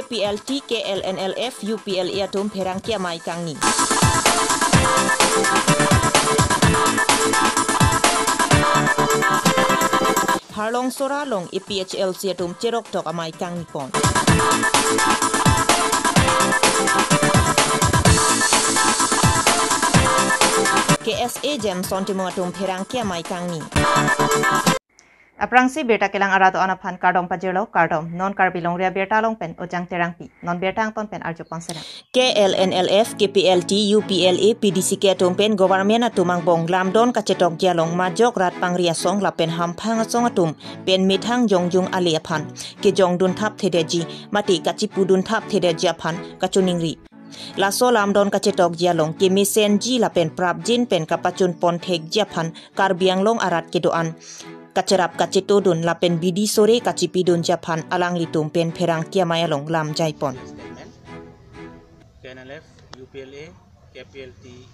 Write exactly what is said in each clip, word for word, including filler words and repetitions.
P L T, K L N L F, U P L A atum pherangke amei kangni. Harlong Sora along A P H L C atum cheroktok amei kangni pon. K S A Jameson Timung atum pherangke amei kangni. Aphrangsi birta kelang arat do-an aphan kardom pajirlo, kardom. Non Karbi Longri Abirta along pen Ojang Terangpi. Non birta angton pen arju pon serang. K L N L F, K P L T, U P L A, P D C K atum pen government atum angbong lamdon kachetokji along majok rat pangri asong lapen hamphang asong atum pen methang jongjung ale aphan kejongdun thapthedetji mate kachipudun thapthedetji aphan kachiningri. Laso lamdon kachetokji along kemesenji lapen prapjin pen kapachun pon thekji aphan Karbi Anglong arat kedo-an kacherap kachetodun lapen bidi sore kachipidunji aphan alanglitum pen pherangke amei along lam jai pon. Statement, K N L F, U P L A, K P L T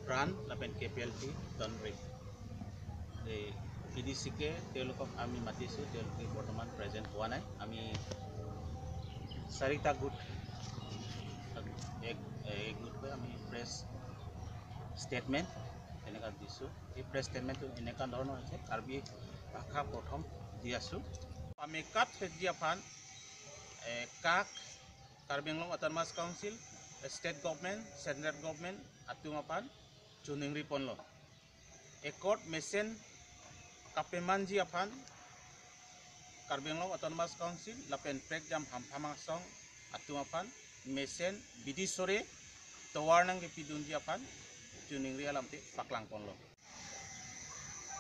Pran lapen K P L T Donbri. এই P D C কে তেওঁলোকক আমি মাতিছোঁ, তেওঁলোকে বৰ্তমান প্ৰেজেণ্ট হোৱা নাই। আমি চাৰিটা গোট, এক, এক গোট হৈ আমি প্ৰেছ ষ্টেটমেণ্ট তেনেকুৱা দিছোঁ। এই প্ৰেছ ষ্টেটমেণ্টটো এনেকুৱা ধৰণৰ হৈছে, কাৰ্বি ভাষা প্ৰথম দি আছোঁ। আমি কাট ফেজি আফান, এ, কাক, Karbi Anglong autonomous council, state government, central government, আতুম আফান, চুনিংৰি পনলো। একত মেচেন কাপেমানজি আফান, Karbi Anglong autonomous council, lapen prekjam hamphang asong, atum aphanta mesen bidi sore tovar nangkepidunji aphan choningri alamthe paklang ponlo.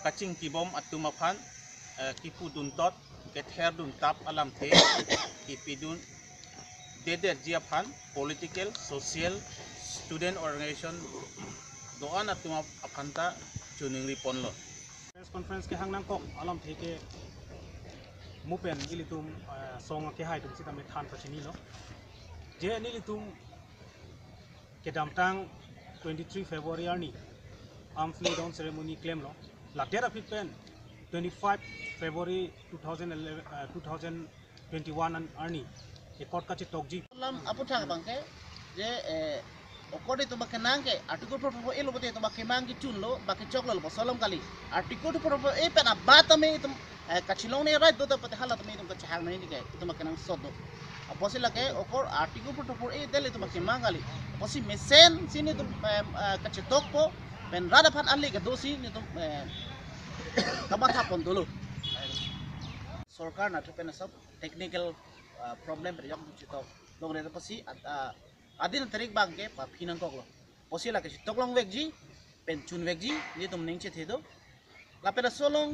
Kachingkibom atum aphan, eh, kipudun tot, ketherdun tap alamthe kipidun dedetji aphan political, social, student organization do-an atum ap-, aphanta choningri ponlo. Press conference kehang nangkok alamthe ke mo pen ilitum, eh, song kehai atum sitame than pachinilo. Je nelitum kedamtang twenty-three February arni arms lay down ceremony klemlo. Ladet aphi pen twenty-five February two thousand eleven, eh, two thousand twenty-one an-, arni ekot kachetokji. Lam aputhak abang ke, je, eh, okot itum ba kenang ke, Article four four A lo bote itum ba kemang kechunlo, ba kechoklo lapuson alam kali. Article four four A pen abat tame itum, eh, kachelongne right do ta pate hala tame itum kachehang nangji ke, itum ba kenangsot do. Apotsi lake okot Article four four A del itum ba kemang kali. Apotsi mesensi nelitum, eh, eh, kachetokpo, pen rat aphan ale kedosi nelitum, eh, kamatha pon dolo. Sorkar nathu pen asap technical, ah, problem pen jok chetok longre apotsi ad-, ah, adin tarik abang ke paphi nangkoklo. Apotsi lake chetok longvekji, pen chunvekji, nelitum ning chethe do. Lapen laso along,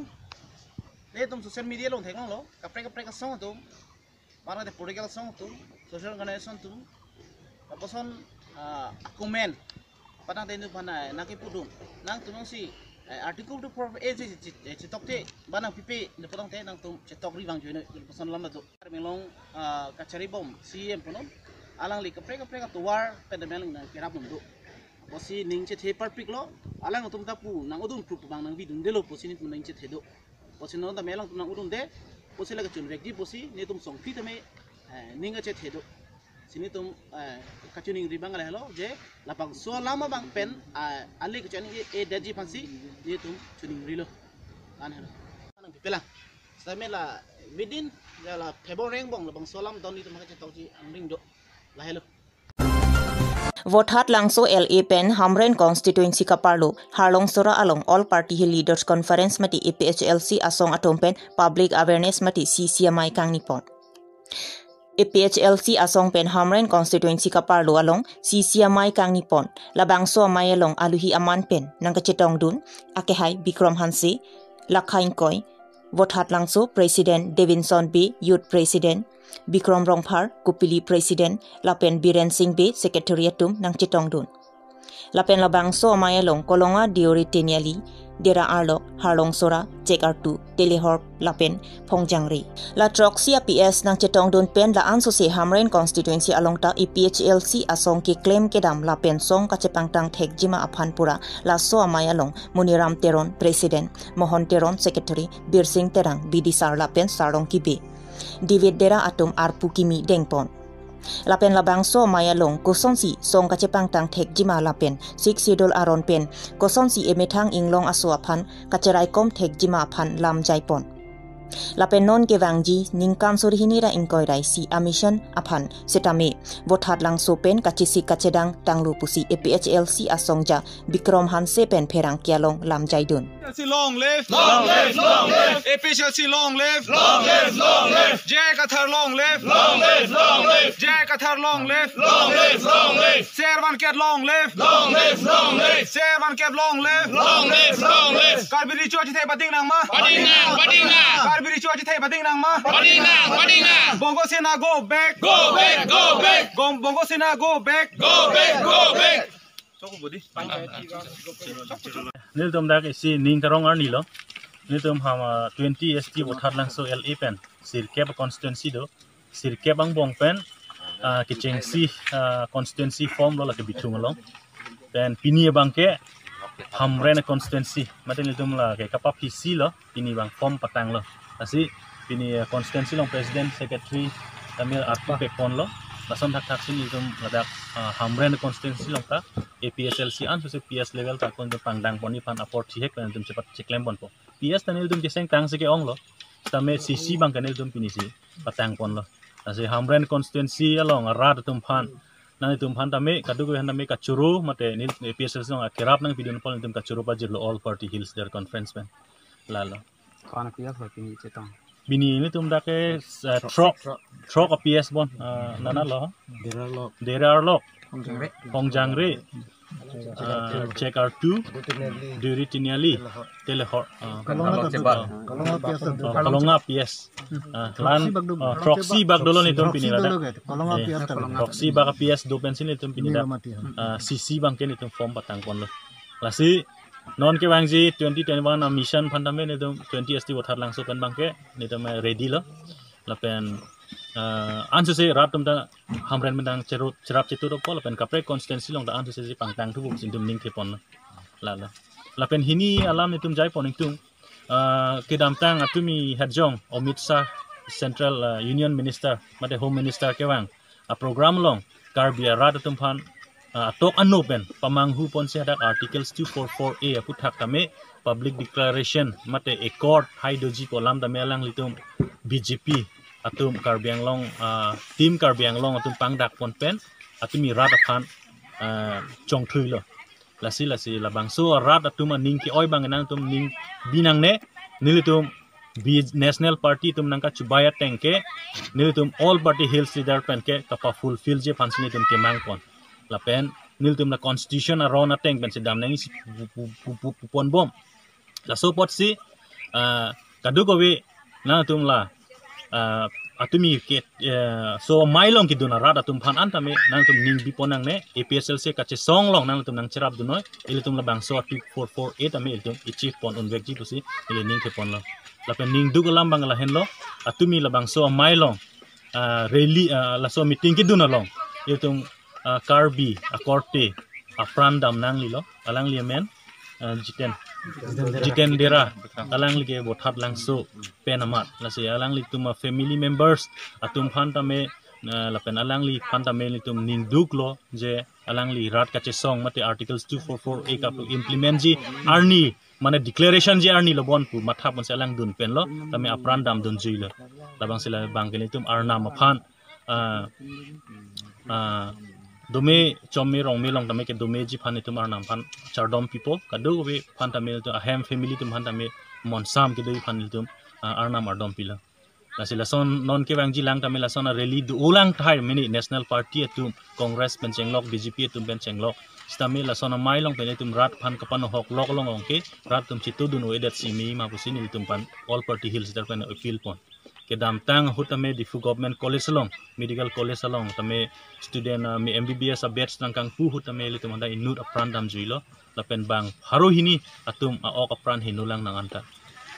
nelitum social media along theklonglo, kaprek kaprek asong atum, mara de political asong atum, social organization atum, lapuson, ah, comment patangte nelitum aphan, eh, nangkepudun. Nangtum nangsi, eh, Article four four A je che-, che-, chetokthe, ba nangpipe, nelitum patangte nangtum chetokri vangjuino, lapuson alam do. Karbi Anglong, ah, kacharibom C E M punon, alangli kaprek kaprek atovar pen tame alang nangkerap num do. Apotsi ning chethe parpiklo, alangtum ta pu nang-odun proof abang nangvidundelo, apotsi nelitum ning chethe do. Apotsi non tame alangtum nang-odunde, apotsi lake chunvekji apotsi nelitum songphi tame, eh, ning kachethe do. Si nelitum, eh, kachoningri abang lahelo, je labangso alam abang pen, ah, ale kachoningri e-, edetji aphansi nelitum choningrilo. An helo. Nangpipelang. Sitame la within, ya la February angbong labangso alam don nelitum kachetokji angring do. Lahelo. Vothatlangso L A pen Hamren constituency kaparlo Harlong Sora along All Party Hill Leaders Conference mate A P H L C asong atum pen public awareness mate C C amei kangni pon. A P H L C asong pen Hamren constituency kaparlo along C C amei kangni pon. Labangso amei along aluhi aman pen nangkachetongdun akehai Bikram Hanse, Lakha Ingkoi, Vothatlangso President Davidson Bey, Youth President Bikram Rongphar, Kopili President, lapen Biren Singh Bey, Secretary atum nangchetongdun. Lapen labangso amei along Kolonga Deuri Teniali, Dera Arlok, Harlong Sora, Chek Artu, Telehorp, lapen Phongjangre. La throksi a P S nangchetongdun pen la ansose Hamren constituency along ta A P H L C asong keklem kedam lapen song kachepangtang thekjima aphan pura laso amei along Muniram Teron, President, Mohon Teron, Secretary, Birsing Terang, Bidisar lapen Sarlong Kibe, David Dera atum arpu kimi dengpon. Lapen labangso amei along kosonsi song kachepangtang thekjima lapen Sixth Schedule aron pen kosonsi emethang inglong aso aphan kacheraikom thekjima aphan lam jaipon. Lapen non kevangji ningkan suri hini ra ingkoi ra isi a-mission aphan setame Vothatlangso pen kachesik kachedang tanglo pusi A P H L C asongja Bikram Hanse pen pherangke along lam jaidun. A P H L C long live! Long live! Long live! A P H L C long live! Long live! Long live! J I Kathar long live! Long live! Long live! J I Kathar long live! Long live! Long live! Ser Van Ket long live! Long live! Long live! Ser Van Ket long live! Long live! Long live! Karbi Recho achethei pading nangma? Pading nang! Pading nang! Karbi Recho achethei pading nangma? Pading nang! Pading nang! Bongo Sena go back! Go back! Go back! Gom-, Bongo Sena go back! Go back! Go back! Nelitum dak isi ning karong arni lo. Nelitum ham, ah, twenty S T Vothatlangso L A pen sirkep constituency do. Sirkep angbong pen, ah, kechengsi, ah, constituency form lo lake Bithung along. Pen pini abangke Hamren constituency. Mate nelitum lake kapapisi lo. Pini abang form patanglo. Lasi pini, eh, constituency along president, secretary tame arpu pekponlo. Lason thakthaksi nelitum ladak, ah, Hamren constituency along ta A P H L C ansose P S level ta kon pangdang pon aphan apor thihek pen nelitum chepat cheklem ponpo. P S ta nelitum keseng tangsi ke-onglo. Tame C C abangke nelitum pinisi patangponlo. Lasi Hamren constituency along arat atum aphan, nangtum aphan tame, kadokave aphan tame kachoro mate neli A P H L C along akerap nangpidun apot nelitum kachoro pajirlo All Party Hills Leaders Conference pen. Lalo. Kona P S lo pini chetong? Pini nelitum dak ke, eh, throk, throk a P S bon, eh, nana lo. Dera Arlok. Dera Arlok. Hongjangre. Hongjangre. Eh, Chek Artu. Duri Tiniali. Telehor. Telehor. Eh, Kalonga P S. Oh, Kalonga P S. Eh, lan, throksi bak do, eh, throksi bak dolo nelitum pini ladak. Kalonga P S. Eh, throksi bak P S do pensi nelitum pini dak. Eh, C C abangke nelitum form patangponlo. Lasi non kevangji twenty twenty-one a-mission aphan tame nelitum twenty S T Vothatlangso pen abangke nelitum, eh, ready lo. Lapen, eh, ansose rat atum ta Hamren pen ta cherut, cherap chetut dokpo lapen kaprek constituency along ta ansose si pangtang thupo pusi nelitum ning theponlo. Lalo. Lapen hini alam nelitum jaipon ingtung, eh, kedamtang atumi hajong Amit Shah Central, eh, Union Minister mate Home Minister kevang a-program along Karbi arat atum aphan, ah, atok ano pen pamanghu ponsi hadak Articles two four four A aphuthak tame public declaration mate accord hai doji pu alam tame alanglitum B J P atum Karbi Anglong, ah, team Karbi Anglong atum pangdak pon pen atumi rat aphan, ah, chongthuilo. Lasi lasi labangso arat atum aning ke-oi abang nangtum ning bi nangne, nelitum bi National Party atum nangkachubai ateng ke nelitum All Party Hills Leader pen ke kapa-fulfillji aphansi nelitum kemangpon. Lapen nelitum la constitution aron ateng pensi dam nangji pu, pu, pu, pu, pupon bom. Laso apotsi, ah, kadokave nangtum la, ah, atumi ke, eh, so amei along kedun arat atum aphan an tame nangtum ning bipon nangne, A P H L C kachesong along nangtum nangcherapdun noi, ilitum labangso Article four four A tame ilitum achieve pon unvekji pusi ili ning theponlo. Lapen ning duk alam abang lahenlo, atumi labangso amei along, ah, rally, ah, laso meeting kedun along ilitum, ah, Karbi akorte apran dam nanglelo, alangli amen, ah, Jiten, Jiten Dera, alangli ke Vothatlangso pen amat. Lasi alanglitum a-family members atum aphan tame, ah, lapen alangli aphan tame nelitum ning duklo je alangli rat kachesong mate Articles two four four A kapu-implement ji arni, mane declaration ji arni lo bon pu matha ponsi alang dun penlo, tame apran damdunjuilo. Labangsi labangke nelitum Arnam aphan, ah, ah, dome chome rongme along tame kedomeji aphan nelitum Arnam aphan chardom pipo, kadokave aphan tame nelitum ahem family atum aphan tame monsam kedo aphan nelitum, ah, Arnam ardom pilo. Lasi lason non kevangji lang tame lason a-rally do-olang tahai mini National Party atum, Congress pen chenglok, B J P atum pen chenglok. Sitame lason amei along pen nelitum rat aphan kapanohok lok along ong ke rat atum chetudun-o-edet si mema pusi nelitum aphan All Party Hills Leader pen appeal pon. Kedamtang ahut tame Diphu Government College along, Medical College along tame student, ah, mi M B B S a-batch nangkangpu ahut tame ilitum hadak inut apran damjuilo. Lapen bang pharo hini atum a-ok apran henolang nang anta.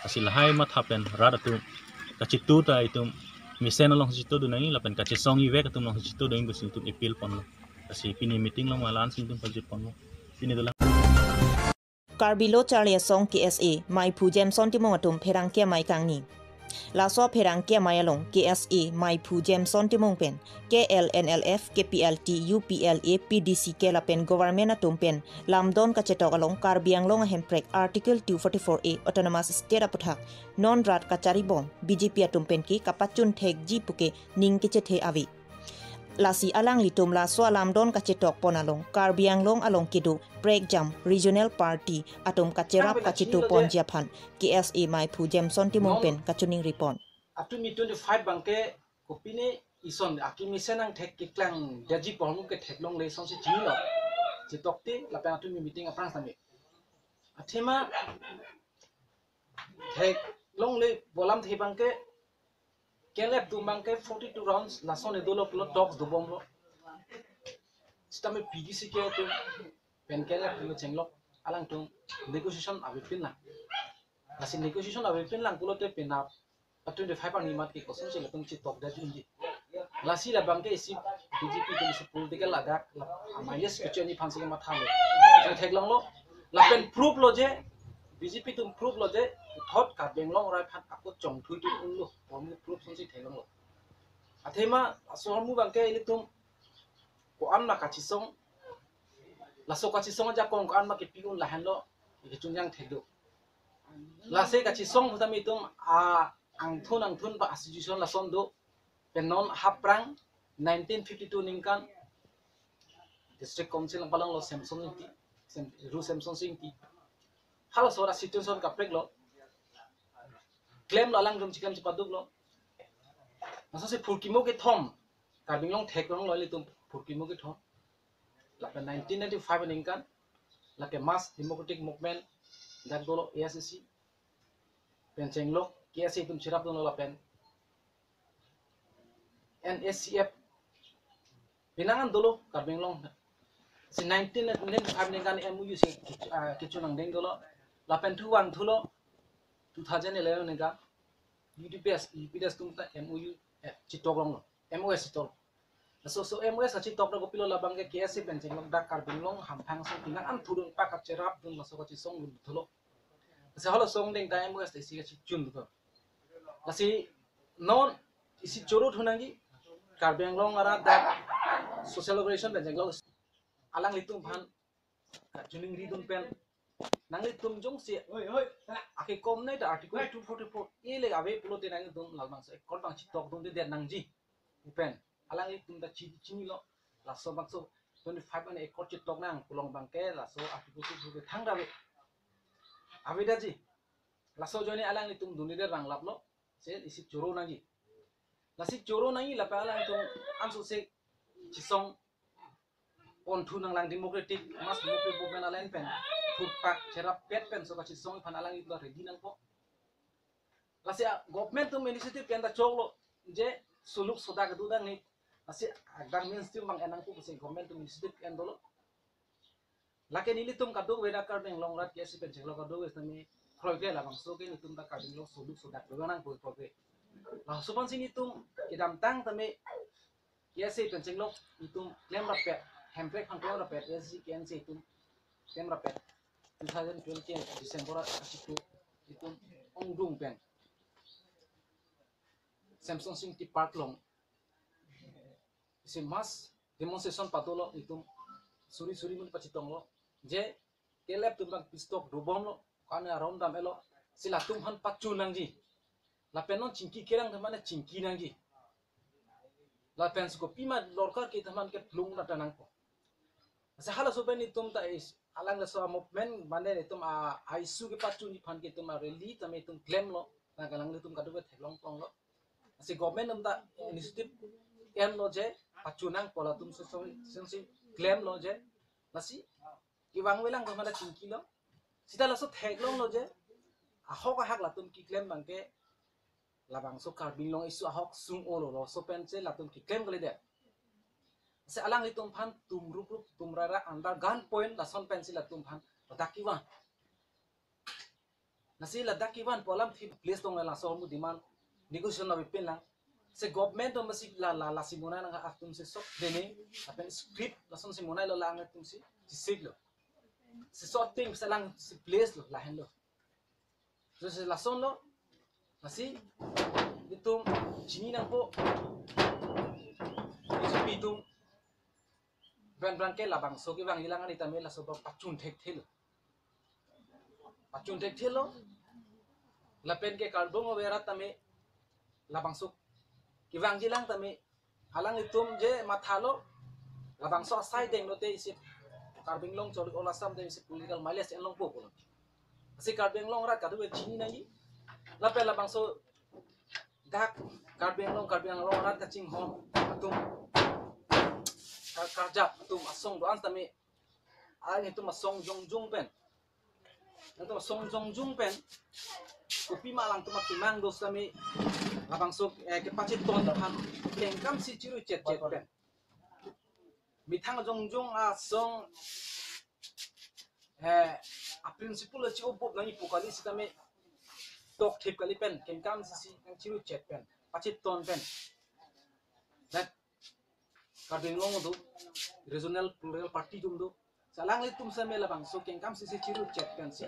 Lasi lahai matha pen rat atum kachetut ta itum mesen along chetudun nangji lapen kachesong ivek atum along chetudun nangji pusi itum appeal ponlo. Lasi pini meeting along ma la-ansi itum pajut ponlo. Pini dolang. Karbi Lo Charli Asong K S A, Meiphu Jameson Timung atum pherangke amei kangni. Laso apherangke amei along K S A meiphu Jameson Timung pen K L N L F, K P L T, U P L A, P D C K lapen government atum pen lamdon kachetok along Karbi Anglong ahemprek Article two forty-four A Autonomous State aputhak non rat kacharibom B J P atum pen ke kapachun thekji puke ning kechethe ave. Lasi alanglitum laso alamdon kachetok pon along Karbi Anglong along kedo prekjam regional party atum kacherap kachetu ponji aphan K S A meiphu Jameson Timung pen kachiningri pon. Atumi twenty-five abangke kopine ison akimi senang thek keklang daji pormu ke theklongle sonsi chinilo. Chetokte lapen atumi meeting aphrang sami. Athema theklongle pu alamthe abangke K L F atum abangke forty-two rounds lason edolo pulo talks dobomlo. Sitame P D C K atum pen K L F atum chenglok alangtum negotiation avepin lang. Lasi negotiation avepin lang pulote penap a twenty-five arni mat ke kosonsi latum chetok daji unji. Lasi labangke isi B J P atum isi political ladak la amai yes keconi aphansi mathalo. Theklonglo. Lapen proof lo je B J P atum proof lo je puthot Karbi Anglong arat aphan ako chongthui tu unlo. Pormu proof sonsi theklonglo. Athema laso ahormu abangke ilitum ko-an ma kachisong, laso kachisong ajakong ko-an ma kepi un lahenlo, ikechunjang thekdo. Lasi kachisong sitame itum a angthun angthun ba a situation lason do, pen non haprang nineteen fifty-two aningkan District Council nangpalonglo Semson Ingti, Sem, Ru Semson Sing Ingti. Halaso ra situation kapreklo. Klemlo alangtum chikam chipaduklo. Laso si phurkimo kethom. Karbi Anglong theklonglo ilitum phurkimo kethom. Lapen nineteen ninety-five aningkan lake Mass Democratic Movement dak dolo A S D C. Pen chenglok K S A atum cherapdunlo lapen N S C F penang an dolo Karbi Anglong. Si nineteen ninety-five aningkan M O U si kech-, ah, kechun angdeng dolo. Lapen thu vangthulo two thousand eleven aningkan U D P S, U P D S atum ta M O U, eh, chetoklonglo. M O S chetok. Laso so M O S achetok ra kopilo labangke K S A pen chenglok dak Karbi Anglong hamphang si penang an thudun pak kacherapdun laso kachisong dun thulo. Lasi halaso angdeng ta M O S ta isi kachechun thulo. Lasi non isi choro thu nangji Karbi Anglong arat dak social organization pen chenglok alanglitum aphan kachiningridun pen nanglitum jongsi akekom nei ta Article two forty-four A le ave pulote nanglitum labangso accord abang chetokdunde nangji pu pen alanglitum ta chi, chinilo. Laso bangso twenty-five an accord chetok nang pu along abangke laso Article two forty-four thang ave. Ave daji. Laso ajoine alanglitum dunde ranglaplo. Si isi choro nangji. Lasi choro nangji lapen alanglitum ansose chisong ponthu nanglang democratic, mass democratic movement alang pen thurpak cherap pet pen so kachisong aphan alanglitum ready nangpo. Lasi a government atum initiative pen ta choklo je suluk sodak do dang ni. Lasi agdang mainstream abang en nangpo pusi government atum initiative pen dolo. Lake nelitum kadokave dak Karbi Anglong arat K S A pen chenglok kadokave sitame kroikre labangso ke nelitum ta Karbi Anglong suluk sodak do nangpo kroikre. Laso aphansi nelitum kedamtang tame K S A pen chenglok itum klemrap pet, hemprek aphan klemrap pet, S C K N C itum klemrap pet. Two thousand twenty December achitu itum ongdung pen Semson Sing Ingti Park along isi mass demonstration padolo itum suri suri mun pachetonglo je K L F atum abang pistok dobomlo, kane aron dam-etlo, si latum aphan pachun nangji. Lapen non chingki kerang atum aphan chingki nangji. Lapen si kopima lorkar ke atum aphan ke plung nata nangpo. Lasi halaso pen itum ta is, alang laso movement mane itum a, a issue kepachunji aphan ke itum a rally tame itum klemlo, nangkalang itum kadokave theklong ponglo. Lasi government atum ta initiative enlo je pachun nangpo latum so, so, so, si klemlo je. Lasi kevang avelang atum aphan ta chingkilo. Sita laso theklonglo je ahok ahak latum keklem abangke labangso Karbi Anglong issue ahok sung-olo, laso pensi latum keklem kalidet. Si alanglitum aphan tum rup rup tum rara under gun point lason pensi latum aphan ladak kevan. Lasi ladak kevan pu alamthe place tong laso ahormu demand negotiation avepin lang. Si government atum si la, la, lasi monai nang atum si sok dene, lapen script lasonsi monailo, lang atum si, si siklo. Si sok ting si lang si place lo, lahenlo. So si lasonlo, Lasi itum chini nangpo, B J P atum. Bang bang ke labangso kevangjilang ani tame laso pachun thekthelo. Pachun thekthelo. Lapen ke Karbi Anglong arat tame labangso kevangjilang tame alanglitum je mathalo, labangso asai denglo te isi Karbi Anglong chori All Assam te isi political mileage enlongpo pulo. Lasi Karbi Anglong arat kadokave chini nangji. Lapen labangso dak Karbi Anglong, Karbi Anglong arat kachinghon atum, kar-, karjap atum asong do-an tame, alanglitum asong jongjung pen, alanglitum asong jongjung pen, kopima alangtum akemang do setame, labangso, eh, kepachethon aphan kengkam si chiru chetchet pen, methang jongjung asong, eh, a-principle chi-obup nangji pu kali setame, tokthip kali pen, kengkam si si nangchiru chet pen, pachethon pen. Dan Karbi Anglong do, regional political party atum do. Sa alanglitum setame labangso kengkam si si chiru chet pen si,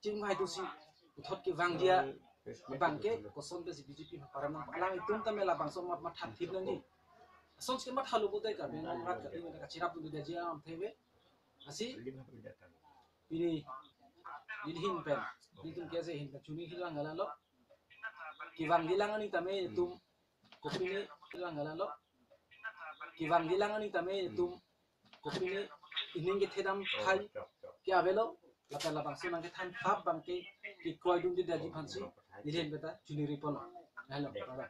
chingvai do si, puthot kevangji abang ke koson pen si B J P param nang, alanglitum tame labangso mat matha thip nangji. Asonsi mathalo pulote Karbi Anglong arat kati mena kachirap dun dia jia am theve. Lasi pini, pini ahin pen, itum ke se ahin pen chini hilang galan lo. Kevangjilang ani tame itum kopine hilang galan lo. Kevangjilang ani tame itum kopine ining kethedam thai ke avelo, lapen labangso nangkethan thap abang ke kekroi dunde daji aphansi neli ahin pen ta chuniri ponlo. Hello, bye bye.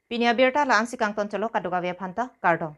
Pini abirta la-ansi kangton cholo, kadokave aphanta kardom.